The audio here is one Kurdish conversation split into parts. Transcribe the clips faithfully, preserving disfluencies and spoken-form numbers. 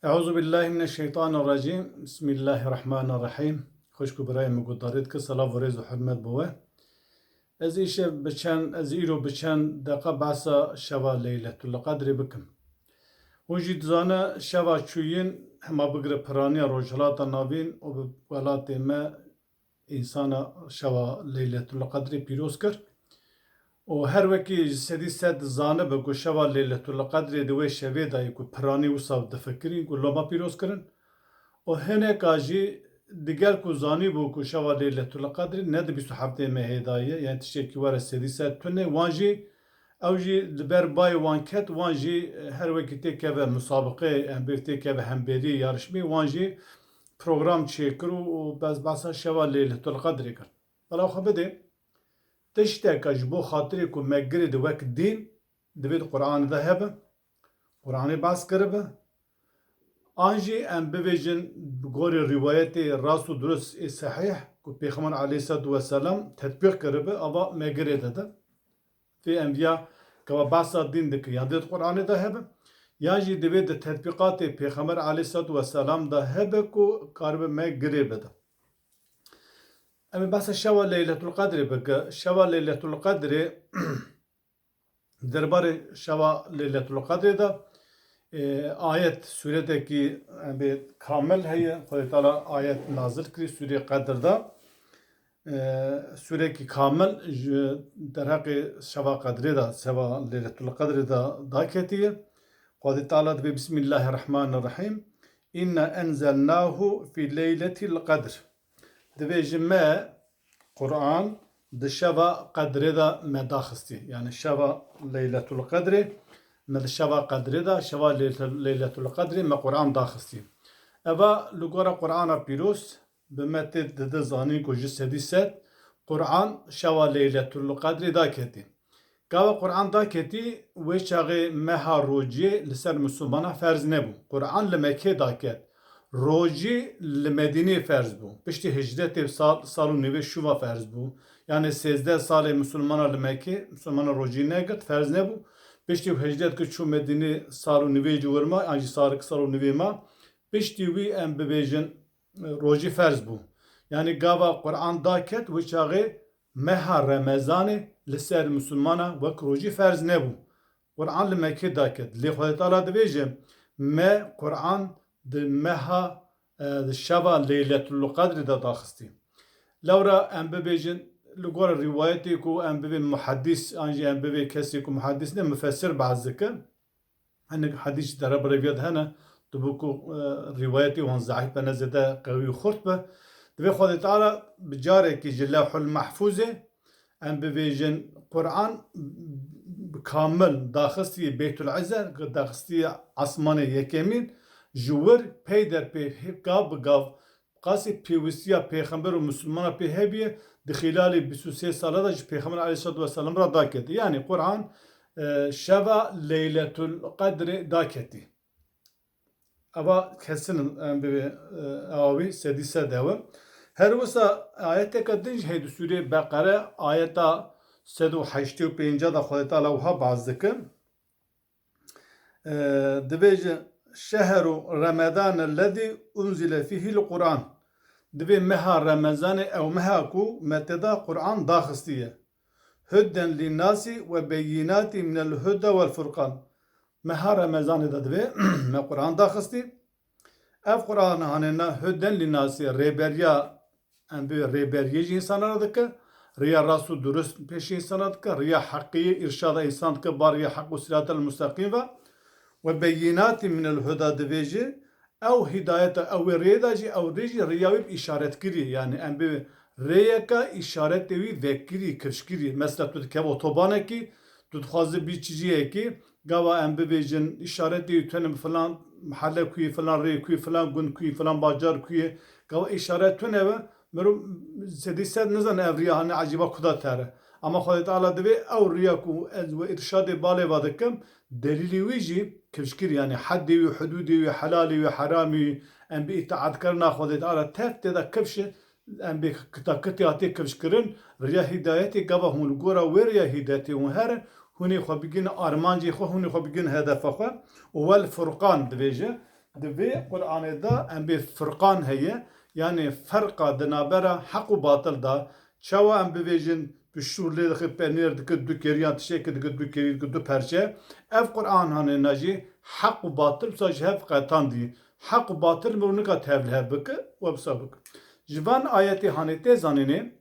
Euzu billahi mineşşeytanirracim. Bismillahirrahmanirrahim. Xwişk û birayê min guhdarê dike, selav û rêz û hurmet bi we. Ez îşev bi çend, ez îro bi çend deqa behsa şeva Leyletul Qedrê bikim. Hûn jî dizane şeva çûyîn hema bigire piraniya Rojhilata Navîn û bi welatê me însana şeva Leyletul Qedrê pîroz kir. Û her wekî ji sedî sed zanibe ku şeva Leyletul Qedrê di wê şevê de ye ku piranî wisa difikirîn ku loma pîroz kirin. Û hineka jî digel ku zanîbû ku şeva Leyletul Qedrê ne di bîst û heftê mehê de ye, yani tiştekî were sedî sed tune, wan jî ew jî li ber bayê wan ket, wan jî, e, her wekî têkeve musabiqê, em bê têkeve hemberî yarışmê, wan jî program çêkir û, û bez behsa şeva Leyletul Qedrê kir. Bela xwe bidê, tişteke ji bo xatirê ku me girê di wek dîn, divê di Qur'anê de hebe, Qur'anê behs kiribe. An jî em bibêjin bi gorî rîwayetê rast û durust ê sehîh ku Pêxember aleyhisselatu vesselam tetbîq kiribe, ava me girê de de. Vê em viya gava behsa dîn dike, yan divê di Qur'anê de hebe, yan jî divê di tetbîqatê Pêxember aleyhisselatu vesselam de hebe ku karibe me girê bide. Em ê behsa şeva Leyletul Qedrê bike. Şeva Leyletul Qedrê, derbarê şeva Leyletul Qedrê de, e, ayet, sûretekî, em bê kamil heye. Xwedê Teala ayet nazil kirî sûrê Qedr de. E, sûrekî kamil ji derheqê şeva Qedrê de, şeva Leyletul Qedrê de daketiye. Xwedê Teala dibê, Bismillahirrahmanirrahim. İnna enzelnahu fi leyletil qedr. Divê ji me Qur'an di şeva Qedrê de me daxistî. Yani şeva Leyletul Qedrê, me di şeva Qedrê de, şeva Leyletul, Leyletul Qedrê me Qur'an daxistî. Eva li gora Qur'ana pîroz bi me tê dide zanîn ku ji sedî sed Qur'an şeva Leyletul Qedrê daketî. Gava Qur'an daketî, wê çaxê meha rociyê li ser Misilmana ferz nebû. Qur'an li Mekkê daket. Rocî li Medînê ferz bû. Piştî hicretê sal, sal û nîvê şûva ferz bû. Yani sêzdeh salê Misilmana li Mekkê, Misilmana rocî negirt, ferz nebû. Piştî hicret kir çû Medînê, sal û nîvê ji wir ma, an jî sal, sal û nîvê ma. Piştî wî em bibêjin, rojî ferz bû. Yani gava Qur'an daket, wê çaxê meha Remezanê li ser Misilmana wek rojî ferz nebû. Qur'an li Mekkê daket. Lê Xwedê Teala dibêje, me Qur'an di meha, e, di şeva Leyletul Qedrê de daxistî. Lewra em bibêjin, li gora rîwayetê ku em bivê muhedîs, an jî em bivê kesê ku muhedîs ne, mufessir behs dike. Hinek hedîs ji dere birêviya de hene, dibû ku, e, rîwayetê wan zeîf be, ne zêde qewî û xurt be. Divê Xwedê Teala bi carekî ji Lewhul Mehfûzê, em bibêjin, Qur'an bi kamil daxistiye Beytul Izze, daxistiye esmanê yekemîn, ji wir peyder pê gav bi gav qasî pêwîstiya pêxember û misilmana pê hebiye, di xîlalê bîst û sê sala de ji Pêxember aleyhisselatu vesselam re daketî. Yanî Qur'an, e, şeva Leyletul Qedrê daketî. Eva kesin em bibê, e, awî sedî sed ew e. Her wisa ayeteke din jî heye di sûrê Beqere, ayeta sed û heştê û pênc de Xwedê Teala wiha behs dike. E, dibêje, "Şehru Remedane lezî unzile fîhil Qur'an." Divê meha Remezanê ew meha ku me tê de Qur'an daxistiye. "Huden linnasî ve beyinatî minel huda vel furqan." Meha Remezanê de divê me Qur'an daxistî. Ev Qur'an hanê na huden linnasî, rêberiya, em bê rêberiyê ji însana re dike, riya rast û durust pêşî însana dike, riya heqiyê îrşada însan dike, ba riya heq û siratel musteqîm ve. Ve beyinatî minel huda divê jî, ew hidayeta, ew wê rê da jî, ew rê jî riya wê bi îşaret kirî. Yanî em bê rêyeka îşaretê wî vekirî, kifşkirî. Mesela tu dikeve otobanekî, tu dixwaze bî çiciyekî, gava em bibêjin, îşaretê wî tune bi filan mihele kuyê, filan rê kuyê, filan gund kuyê, filan bajar kuyê, gava îşaret tune be, mirov sedî sed nizane ev riya hane ecîba kuda tere. Ama Xwedê Teala divê ew riya ku ez we îrşadê balê va dikim, delîlê wî jî kifşkirî, yanî heddê wî, hudûdê wî, helalê wî, heramê wî, em bi îtaatkarina Xwedê Teala tev tê de kifşe, em bê kitakitê hatê kifşkirin, riya hîdayetê gava hûn li gora wê riya hîdayetê hûn herin, hûn ê xwe bigihîne armancê xwe, hûn ê xwe bigihîne hedefa xwe. Û wel furqan divêje, Di vê Qur'anê de em bê Furqan heye, yanî ferqa di navbera heq û batil de, çawa em bivêjin, tu şûr lê dixî, penêr dikir, du kêriyan tiştekî dikir, du kêrî dikir, du perçe. Ev Qur'an hanê na jî heq û batil wisa ji hev qetandî. Heq û batil mirov nika tev li hev bike, we wisa bike. Ji van ayetê hanê tê zanînê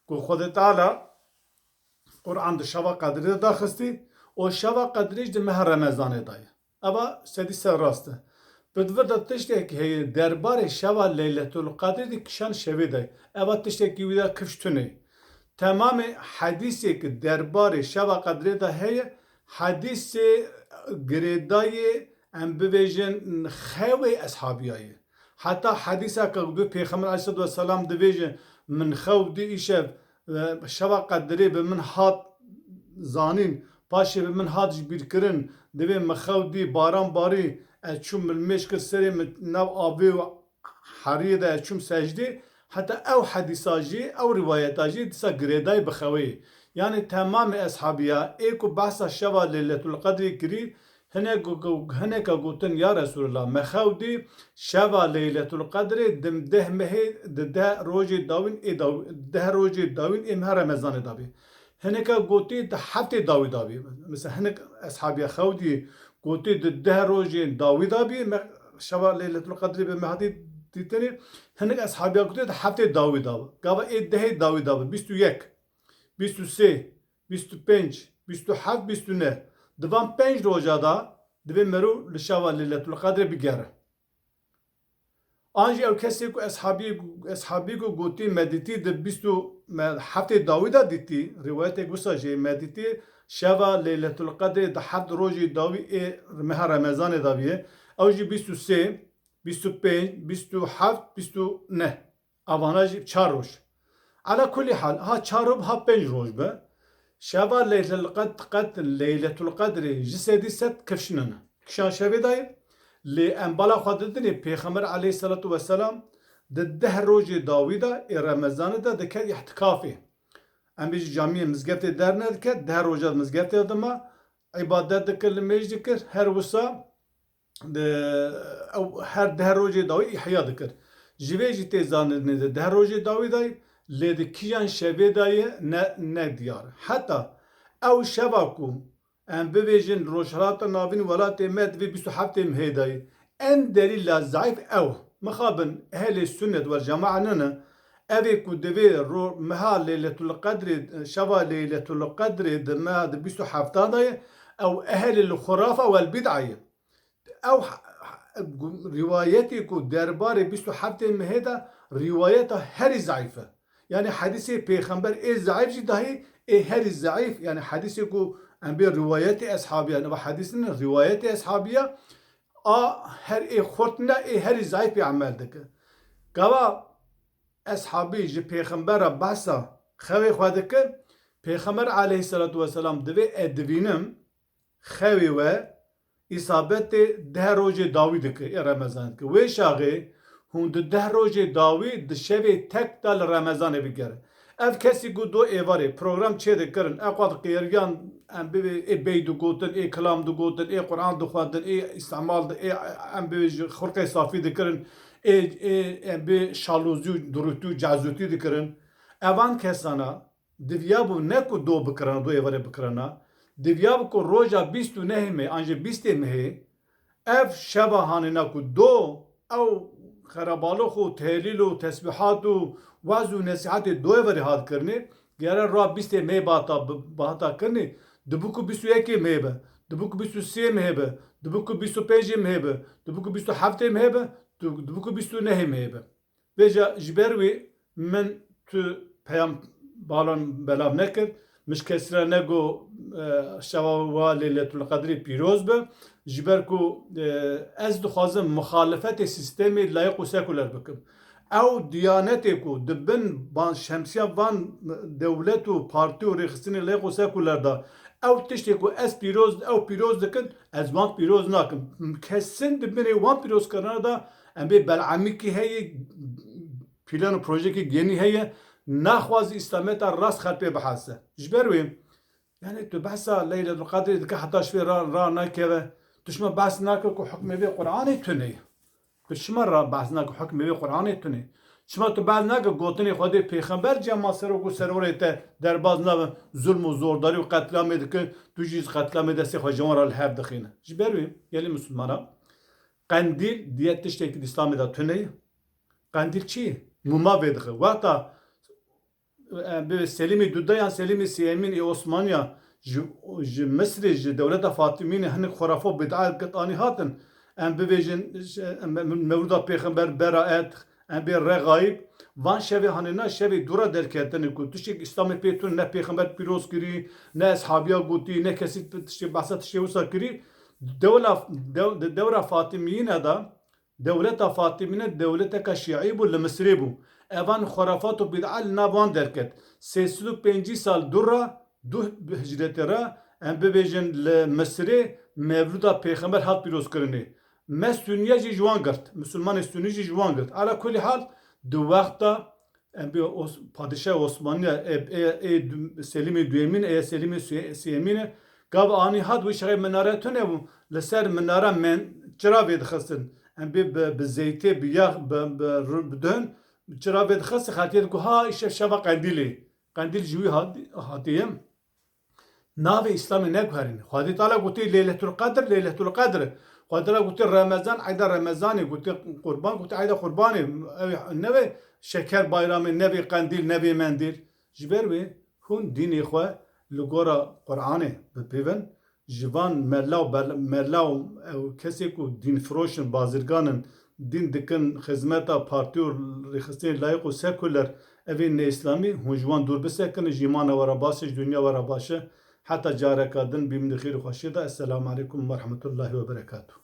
ku Xwedê Teala Qur'an di şeva Qedrê de daxistî û şeva Qedrê jî di meha Remezanê de ye. Eva sedî sed rast e. Bi di vir de tiştekî heye derbarê şeva Leyletul Qedrê di kişan şevê de ye. Eva tiştekî wî de kifş tune ye. Temamê hedîsê ki derbarê şeva Qedrê de heye, hedîsê girêdayê, em bivêjin, xewê eshabiya ye. Heta hedîseke ku Pêxember aleyhisselatu vesselam divêje, min xew dî îşev, e, şeva Qedrê bi min hat zanîn, paşê bi min hat ji bîr kirin, divê min xew dî, baran barî, ez çûm milmêj kir serê min nav avê û heriyê de ez çûm secdê, heta ew hedîsa jî, ew rîwayeta jî dîsa girêdayî bi xewê. Yanî temamê eshabiya ê ku behsa şeva Leyletul Qedrê kirî, hinek go-, go-, hineka gotin, ya Resulallah, me xew dî şeva Leyletul Qedrê di deh mehê, di deh rojê dawîn ê daw-, deh rojê dawîn ê meha Remezanê de bî. Hineka gotî di heftê dawî de bî. Mesela hinek eshabiya xew dî gotî di deh rojên dawî de bî, me şeva Leyletul Qedrê bi me hatî dîtinê. Hinek eshabiya gotî di heftê dawî de bî. Gava ê dehê dawî de bî, bîst û yek, bîst û sê, bîst û pênc, bîst û heft, bîst û neh. Di van pênc roja de divê mero li şeva Leyletul Qedrê bigere. An jî ew kesê ku eshabî, eshabî ku gotî me dîtî di bîst û me heftê dawî de dîtî, rîwayetek wisa jî me dîtî şeva Leyletul Qedrê di heft rojî dawî ê meha Remezanê de bîye. Ew jî bîst û sê, bîst û pênc, bîst û heft, bîst û neh. Avana jî çar roj. Ala kulî hal, ha çar roj, ha pênc roj be. Şeva Leyletul Qed-, Qed-, Leyletul Qedrê ji sedî sed kifş nine. Kişan şevê dayê. Lê em bala xwe didinê Pêxember aleyhisselatu vesselam di deh rojê dawî de ê Remezanê de diket îhtikafê. Em bêjî camiyê mizgeftê dernedike, deh roja di mizgeftê de dima, îbadet dikir, limêj dikir, her wisa di, ew her deh rojê dawî îhya dikir. Ji vê jî tê zanînê di deh rojê dawî de ye, lê di kîjan şevê de ye ne, ne diyar. Heta ew şeva ku em bivêjin rojhilata navîn welatê me divê bîst û heftê mehê de ye. En delîla zeîf ew. Mixabin ehlê sunnet wel cemae nine, evê ku divê ro-, meha Leyletul Qedrê, şeva Leyletul Qedrê di meha di bîst û hefta de ye, ew ehlê li xurafa wel bîd'a ye. Ew h-, h-, rîwayetê ku derbarê bîst û heftê mehê de rîwayeta herî zeîf e. Yanî hedîsê pêxember ê zeîf jî dahî ê herî zeîf, yanî hedîsê ku em bê rîwayetê eshabiya, neva hedîs nîne, rîwayetê eshabiya a her ê xurt ne, ê herî zeîf pê emel dike. Gava eshabî ji pêxember re behsa xewê xwe dike, pêxember aleyhisselatu vesselam divê ez divînim, xewê we îsabetê deh rojê dawî dike, ê Remezan dike. Wê şaxê hûn di deh rojê dawî di şevê tek de li Remezanê bigere. Ev kesî ku do êvarê program çê dikirin, ew qat qêriyan em bê ê bey digotin, ê kilam digotin, ê Quran dixwendin, ê îstimal di, ê em bê ji xurqê safî dikirin, ê, ê em bê şalozî û durûtî û cezûtî dikirin. Evan kesana Diviya bû ne ku do bikirana, do êvarê bikirana. Diviya bû ku roja bîst û nehê mehê, an jî bîstê mehê, ev şeva hanêna ku do, ew xerabalix û tehlîl û tesbîhat û waz û nesîhetê do êvarê hat kirinê, gere roja bîstê mehê bata, bata kirinê, dibû ku bîst û yekê mehê be, dibû ku bîst û sê mehê be, dibû ku bîst û pêncê mehê be, dibû ku bîst û heftê mehê be, dibû ku bîst û nehê mehê be. Vêca ji ber wî min tu peyam balan belav nekir. Min ji kesî re nego, e, şeva wa Leyletul Qedrê pîroz be. Ji ber ku, e, ez dixwazim muxalefetê sîstemê layiq û sekuler bikim. Ew diyanetê ku di bin ban şemsiya van dewlet û partî û rêxistinê layiq û sekuler de, ew tiştê ku ez pîroz, ew pîroz dikin, ez wan pîroz nakim. Kesin di binê wan pîrozkirina de Em bê belamîkî heye, plan û projekî genî heye, naxwazî îslameta rast xelk pê bihese. Ji ber wê, yanî tu behsa Leyletul Qedrê dike heta ji vê ra, ra nakeve, tu ji me behs nake ku hukmê vê Qur'anê tune ye. Çima ra behs nake hukmê wê Qur'anê tune? Çima tu behs nake gotinê Xwedê pêxember cema serok û serorê te derbaz nabin, zulm û zordarî û qetlamê dikin, tu jî qetlamê destê xwe ji wan re li hev dixîne? Ji ber wê gelê misilmana qendîl diye tiştekî di Îslamê de tune ye. Qendîl çi ye? Mûma vê dixe. Wexta em bi Selîmê duda yan Selîmê sêyemîn ê Osmaniya ji, ji Misrê, ji dewleta Fatimînê hinek xurafat bid'a git anî hatin. Em bibêjin, em, em, Mewlûda Pêxember beraet, em bê Regaîb. Van şevê hanê na şevê dû re derketine ku tiştek Îslamê pê tune ne Pêxember pîroz kirî, ne eshabiya gotî, ne kesî tiştê behsa tiştê wisa kirî. Dewla, dew-, de-, dewra Fatimiyîne de, dewleta Fatimîne dewleteka şîî bû, li Misrê bû. Evan xurafat û bid'a li nav wan derket. Sê sed û pêncî sal dû re, dû hicretê re, em bibêjin li Misrê Mevlûda Pêxember hat pîrozkirinê. Me Sunniye jî ji wan girt, Misilmanê Sunnî jî ji wan girt. Ala kulî hal, di wexta em bê Os-, padîşahê Osmaniya, ê, ê, ê du-, Selîmê duyemîn, ê Selîmê sê-, sêyemîn e, gav anî hat wî şexê minare tune bû, li ser minare men çira vêdixistin. Em bê bi, bi zeytê, bi yax, bi, bi, ru-, bi dun, çira vêdixistin, xelkê digot, ha, îşev şeva qendîlê. Qendîl ji wî hat-, hatiye. Navê Îslamê neguherîne. Xwedê Teala gotê Leyletul Qedr, Leyletul Qedr. Xwedê Teala gotê Remezan, eyda Remezanê, gotê Qurban, gotê eyda Qurbanê. Ew ê nebe şeker bayramê, nebe qendîl, nebe mendîl. Ji ber wê hûn dînê xwe li gora Qur'anê bipêvin. Ji van mela û bel-, mela û ew kesê ku dînfiroş in, bazirgan in, dîn dikin xizmeta partî û rêxistinên layîq û sekuler, ev ê neîslamî, hûn ji wan dûr bisekinin, ji îmana we re baş e, ji dinya we re baş e. Heta careka din bînin di xêr û xweşiyê de. Esselamu aleykum ve rahmetullahi ve berekatuh.